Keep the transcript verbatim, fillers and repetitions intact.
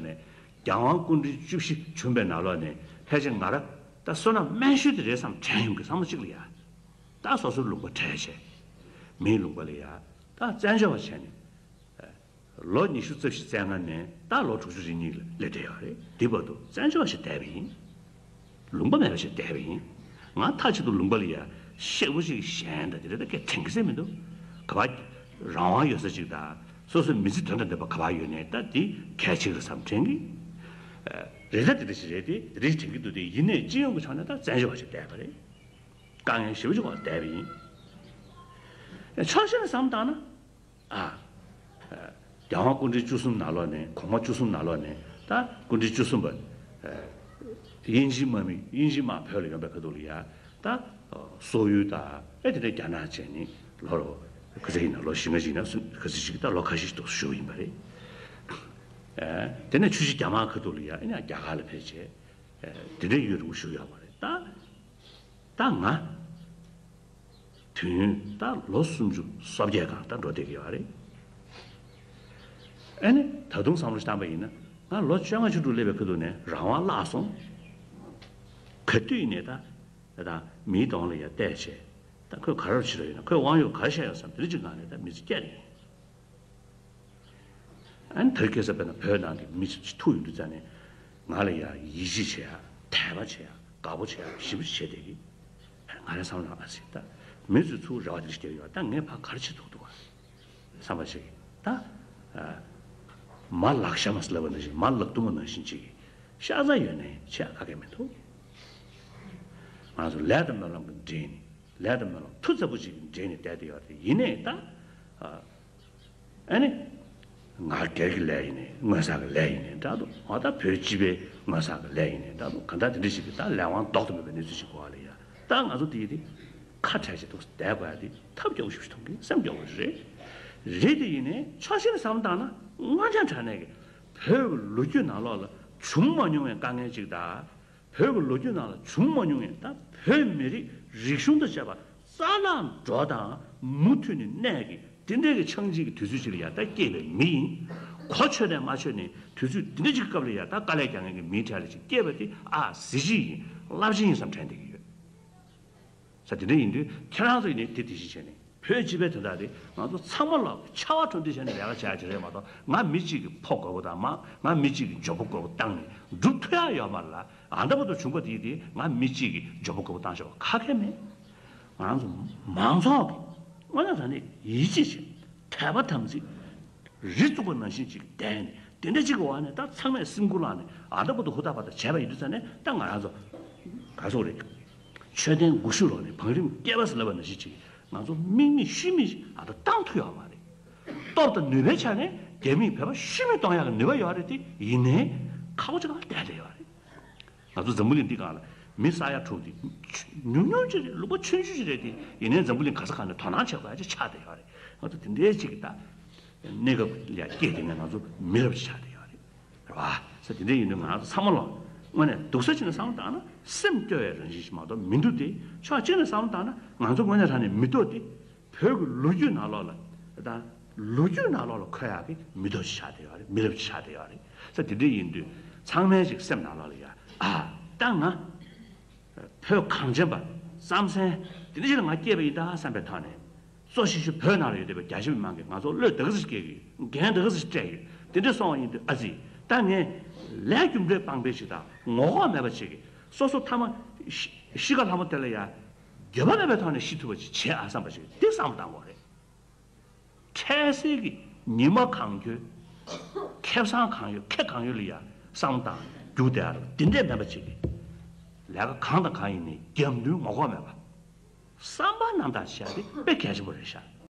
ནས་རྒྱལ་དབང་སྐུ་ཕྲེང་བཅུ་བཞི་བྱོན་པའི་ནང་ལོགས་ནས་ཕལ་ཆེར་ང་རང་ད་བསོད་ནམས་དམན་ཤོས་དེ་རེད་བསམ་དྲན་ཡོང་གི། བསམ་བློ་གཅིག་ལ་ཡ། ད་སོ་སོའི་ལུང་པ་བྲལ་བྱས། མིའི་ལུང་པ་ལ་ཡ། ད་བཙན་བྱོལ་བ་བྱས་ནས། ལོ་ཉི་ཤུ་རྩ་བཞི་བཙན་ལྔ་ནས་ད་ལོ་དྲུག་ཅུ་རེ་གཉིས་ལ་སླེབས་བསྡད་ཡོད་རེད། དེ་བར་དུ་བཙན་བྱོལ་བ་ཞིག་བསྡད་པ་ཡིན། ལུང་པ་མེད་པ་ཞིག་བསྡད་པ་ཡིན། ང་མཐའ་གཅིག་ཏུ་ལུང་པ་ལ་ཡ་གཤེ་པོ་ཞིག་གཞན་དང་དེ་རེད། ད་སྐད་དྲན་གི་སེ་མི་འདུག། ག་པར་རང་དབང་ཡོད་ས་ཅིག་དང་སོ་སོའི་མི་ཚེ་དོན་དང་ལྡན་པ་ག་པར་ཡོད་ནའི་ད་དེ་གལ་ཆེ་རེད་བསམ་དྲན་གི། རེད། ད་དེ་འདྲ་ཞིག་རེད། དེ་རེད་དྲན་གི་འདུག། དེ་ཡིན་ནའི་སྤྱི་ཡོངས་ཀྱི་ཕྱོགས་ནས་ད་བཙན་བྱོལ་བ་ཞིག་བསྡད་པ་རེད། དཀའ་ངལ་ཞེ་པོ་ཅིག་འོག་བསྡད་པ་ཡིན། ཕྱོགས་གཞན་ནས་བསམ་བཏང་ན། ཨ། རྒྱལ་དབང་སྐུ་ཕྲེང་བཅུ་གསུམ་ནང་ལོགས་ནས། གོང་མ་བཅུ་གསུམ་ནང་ལོགས་ནས་ད་སྐུ་ཕྲེང་བཅུ་གསུམ་པ། དབྱིན་ཇིའི་དམག་མི། དབྱིན་ཇིའི་དམག་བོད་ལ་ཡོང་པའི་ཁ་ཐུག་ལ་ཡ། ད་སོག་ཡུལ་དང་ཨེ་དེ་འདྲའི་རྒྱ་ནག་བྱས་ནས་ལོ་ལོ་ག་ཚོད་ཡིན་ན། ལོ་བཞི་ལྔ་ཞིག་ན་སུ་ག་ཚོད་ཞིག་ད་ལོ་ཁ་ཤས་ཤིག་ཏུ་བཞུགས་ཡིན་པ་རེད། དེ་ནས་ཆུ་བཞི་རྒྱ་དམག་ཁ་ཐུག་ལ་ཡ་ཨེ་ནས་རྒྱ་གར་ལ་ཕེབས་བྱས། དེ་འདྲའི་ཡུན་རིང་པོ་བཞུགས་ཡོད་པ་རེད། ད། ད་ང་། དུས་ཡུན་ད་ལོ་སུམ་ཅུ་སོ་བརྒྱད་སྒང་ད་འགྲོ་བསྡད་ཀྱི་ཡོད་རེད། ཨ་ནི་ད་དུང་བསམ་བློ་བཏང་པ་ཡིན་ན། ང་ལོ་བཅོ་ལྔ་བཅུ་དྲུག་སླེབས་པའི་ཁ་ཐུག་ནས་རང་དབང་བརླག་སོང་། ག་དུས་ཡིན་ནའི་ད་ད་མིའི་གདོང་ལ་ཡ་བལྟས་བྱས། ད་ཁོས་ག་རེ་བྱེད་རོགས་ཡོད་ན། ཁོས་དབང་ཡོད་ག་རེ་བཤད་ཡོད་བསམ། དེ་རིང་གཅིག་སྒང་ནས་ད་མི་ཚེ་སྐྱེལ་ཡིན། ཨ་ནི་དེ་རིང་ཁ་སང་དཔེར་ན་བོད་ནང་གི་མི་ཚོ་ཐུག་ཡོང་དུས་ཙ་ནས་ང་ལ་ཡ་ཡིད་ཆེས་བྱེད་ཡ། དད་པ་བྱེད་ཡ། དགའ་པོ་བྱེད་ཡ། ཞེ་པོ་ཅིག་བྱེད་བསྡད་ཀྱི། ང་རང་བསམ་བློ་ཨ་ཙི་ད། མི་ཚོས་ཚུར་རེ་བ་དེ་འདྲ་ཞིག་བསྐྱལ་ཡོད། ད་ངས་ཕར་ག་རེ་བྱེད་ཐུབ་འདུག་ག་བསམ་པ་ཞིག་ད། མ་ལག་ཤ་མ་ཟེར་ལབ་པ་ནང་བཞིན། མ་ལག་རྡུང་བ་ནང་བཞིན་ཅིག་ཤ་ཚ་ཡོད་ནའི་བྱེད་ཡ་ག་གེ་མི་འདུག། ང་ཚོ་ལས་དང་སྨོན་ལམ་གྱི་འབྲེལ་ནས། ལས་དང་སྨོན་ལམ་མཐུ་རྩལ་པོ་ཅིག་གི་འབྲེལ་ནས་བསྡད་དེ་ཡོད་རེད། ཡིན་ནའི་ད། ཨ་ནི། ང་སྒེར་གྱི་ལས་ཡིན་ནའི། དངོས་ཟོག་གི་ལས་ཡིན་ནའི་འདྲ་འདུག། འོ་ད་བོད་སྤྱི་པའི་དངོས་ཟོག་གི་ལས་ཡིན་ནའི་འདྲ་འདུག། གང་ལྟར་དེ་འདྲ་ཞིག་གི་ད་ལས་དབང་ལྡོག་ཏུ་མེད་པའི་གནས་ཚུལ་ཞིག་གོ་བ་ལ་ཡ། ད་ང་ཚོ་དེ་ཡི་དེ་ཁ་བྲལ་བྱས་འདུག་བསྡད་དགོས་ཡ་དེ་ཐབས་སྐྱོ་པོ་ཞིག་མཐོང་གི། སེམས་སྐྱོ་པོ་རེད། རེད་དེ་ཡིན་ནའི་ཕྱོགས་གཞན་ནས་བསམ་བཏང་ན། དངོས་གནས་དྲང་གནས་ཀྱི་བོད་ཀྱི་ལོ་རྒྱུས་ནང་ལོགས་ལ་བྱུང་མ་མྱོང་བའི་དཀའ་ངལ་ཅིག་དང་། བོད་ཀྱི་ལོ་རྒྱུས་ནང་ལ་བྱུང་མ་མྱོང་བའི། ད་བོད་མི་རིགས་རིག་གཞུང་དང་བཅས་པ་རྩ་བརླག་འགྲོ་དང་མུ་མཐུད་ནས་གནས་ཀྱི་དེ་འདྲའི་གི་ཆགས་འཇིག་གི་དུས་ཚོད་ཅིག་ལ་ཡ་ད་སྐྱེས་པའི་མི་ཡིན། གོ་ཆོད་ནས་མ་ཆོད་ནས་དུས་ཚོད་འདི་འདྲ་ཅིག་གི་སྐབས་ལ་ཡ་ད་དཀའ་ལས་རྒྱག་མཁན་གྱི་མིའི་གྲས་ལ་ཅིག་སྐྱེས་པ་དེ་ཨ་གཟི་བརྗིད་ཡིན། རླབས་ཆེན་ཡིན་བསམ་དྲན་བསྡད་ཀྱི་ཡོད། ས་དེ་འདྲ་ཡིན་དུས་ཁྱེད་རང་ཚོ་ཡིན་ནའི་དེ་དེ་བཞིན་བྱས་ནས། བོད་སྤྱི་པའི་དོན་དག་དེ་ང་ཚོ་ཚང་མ་ལོག་ཆར་པ་དྲོ་འདི་བྱས་ནས་ལས་ཀ་བྱ་ཡ་ཅིག་རེད་མ་གཏོགས། ང་མི་གཅིག་གི་ཕོ་དགོས་པ་དང་། མ་ང་མི་གཅིག་གི་མགྱོགས་པོ་དགོས་པ་བཏང་ནས་འགྲུབ་ཐུབ་ཡ་ཡོད་མ་རེད་ལ། ཨ་འདྲ་པོ་དུ་བྱུང་པ་དེ་དེ་ང་མི་གཅིག་གི་མགྱོགས་པོ་དགོས་པ་བཏང་ཆོག་པ་ག་གེ་མེད། ང་ཚོ་མང་ཚོགས་ཀྱི་དངོས་གནས་དྲང་གནས་ཡིད་ཆེས་བྱེད། དད་པ་དམ་ཚིག་རི་བཙུགས་པ་ནང་བཞིན་ཅིག་བསྡད་ནས། དེ་འདྲ་ཅིག་གི་འོག་ནས་ད་ཚང་མས་སེམས་ཁུར་བླངས་ནས་ཨ་འདྲ་པོ་དུ་ཧུར་ཐག་བར་ཐག་བྱས་པ་ཡིན་དུས་ཙ་ནས། ད་ང་རང་ཚོ་ག་ཚོད་རེད། མཆོད་རྟེན་དགུ་ཤུ་ལོག་ནས་བང་རིམ་བསྐལ་པ་ཟེར་ལབ་པ་ནང་བཞིན་ཅིག་ང་ཚོ་དམིགས་མེད་ཤུལ་མེད་ཅིག་ཨ་ད་བཏང་ཐུབ་ཡོད་མ་རེད། སྟོབས་དང་ནུས་པའི་ཆ་ནས་རྒྱ་མིས་བོད་པ་ཤུལ་མེད་གཏོང་ཡག་གི་ནུས་པ་ཡོད་རེད་དེ། ཡིན་ནའི་ཁག་པོ་ཅིག་སྒང་བསྡད་བསྡད་ཡོད་རེད། ང་ཚོ་འཛམ་བུ་གླིང་འདི་སྒང་ལ་མི་ས་ཡ་དྲུག་དེ་ཉུང་ཉུང་ཅིག་རེད། ལུང་པ་ཆུང་ཆུང་ཅིག་རེད་དེ། ཡིན་ནའི་འཛམ་བུ་གླིང་ག་ས་ག་ནས་དོ་སྣང་བྱེད་དགོས་ཡ་ཅིག་ཆགས་བསྡད་ཡོད་རེད། ང་ཚོ་དེ་འདྲའི་ཅིག་གི་ད་གནས་སྐབས་ལ་སྐྱེས་དེ་ནས་ང་ཚོ་མི་རབས་ཅིག་ཆགས་བསྡད་ཡོད་རེད། རེད་བ། ས་དེ་འདྲ་ཡིན་དུས་ང་རང་ཚོ་ཚང་མ་ལོག་དངོས་གནས་སྡུག་ས་ཅིག་ནས་བསམ་བློ་བཏང་ན་སེམས་སྐྱོ་བའི་རང་བཞིན་ཞིག་མ་གཏོགས་མི་འདུག་སྟེ། ཕྱོགས་གཅིག་ནས་བསམ་བློ་བཏང་ན་ང་ཚོ་དངོས་གནས་དྲང་གནས་མི་ཐོག་སྟེ། བོད་ཀྱི་ལོ་རྒྱུས་ནང་ལོགས་ལ། ད་ལོ་རྒྱུས་ནང་ལོགས་ལ་འཁོད་ཡག་གི་མི་ཐོག་ཅིག་ཆགས་བསྡད་ཡོད་རེད། མི་རབས་ཅིག་ཆགས་བསྡད་ཡོད་རེད། ས་དེ་འདྲ་ཡིན་དུས་ཚང་མའི་ཅིག་སེམས་ནང་ལོགས་ལ་ཡ། ཨ་ད་ང་བོད་གངས་ཅན་པ་རྩམ་ཟན་དེ་འདྲ་ཞིག་ལ་ང་སྐྱེས་པ་ཡིན་ད་བསམ་པའི་ཐོག་ནས། གཙོ་ཆེ་ཤོས་བོད་ནང་ལ་ཡོད་བསྡད་པའི་རྒྱ་ཆེ་མི་མང་གིས་ང་ཚོ་བློས་ད་ག་ཚོད་སྐྱེལ་གི་ཡོད། འགན་ད་ག་ཚོད་སྤྲད་ཡོད། དེ་འདྲ་སོང་བ་ཡིན་དུས་ཨ་ཙི། ད་ངས་ལས་རྒྱུ་འབྲས་སྤངས་པའི་ཞིག་དང་ངོ་ལྐོག་མེད་པ་ཅིག་གིས་སོ་སོ་ཐ་མ་ཤི་ཤི་ཁ་ལྷ་མོ་དེ་ལ་ཡ་འགྱོད་པ་མེད་པའི་ཐོག་ནས་ཤི་ཐུབ་པ་ཅིག་བྱེད་ཨ་བསམ་པ་ཞིག་འདི་བསམ་བློ་བཏང་དགོས་རེད། འཕྲལ་སེལ་གྱི་ཉི་མ་གང་འཁྱོལ། ཁེ་བཟང་གང་ཡོད་ཁེ་གང་ཡོད་ལ་ཡ་བསམ་བློ་བཏང་རྒྱུགས་བསྡད་ཨ་རོ། དེ་འདྲས་མེད་པ་ཅིག་གིས་ལས་ཀ་གང་དང་གང་ཡིན་ནའི་རྒྱབ་མདུན་ངོ་ལྐོག་མེད་པ། བསམ་པ་རྣམ་དག་བྱས་ཏེ་དཔེ་གལ་ཆེན་པོ་རེད་ཤག།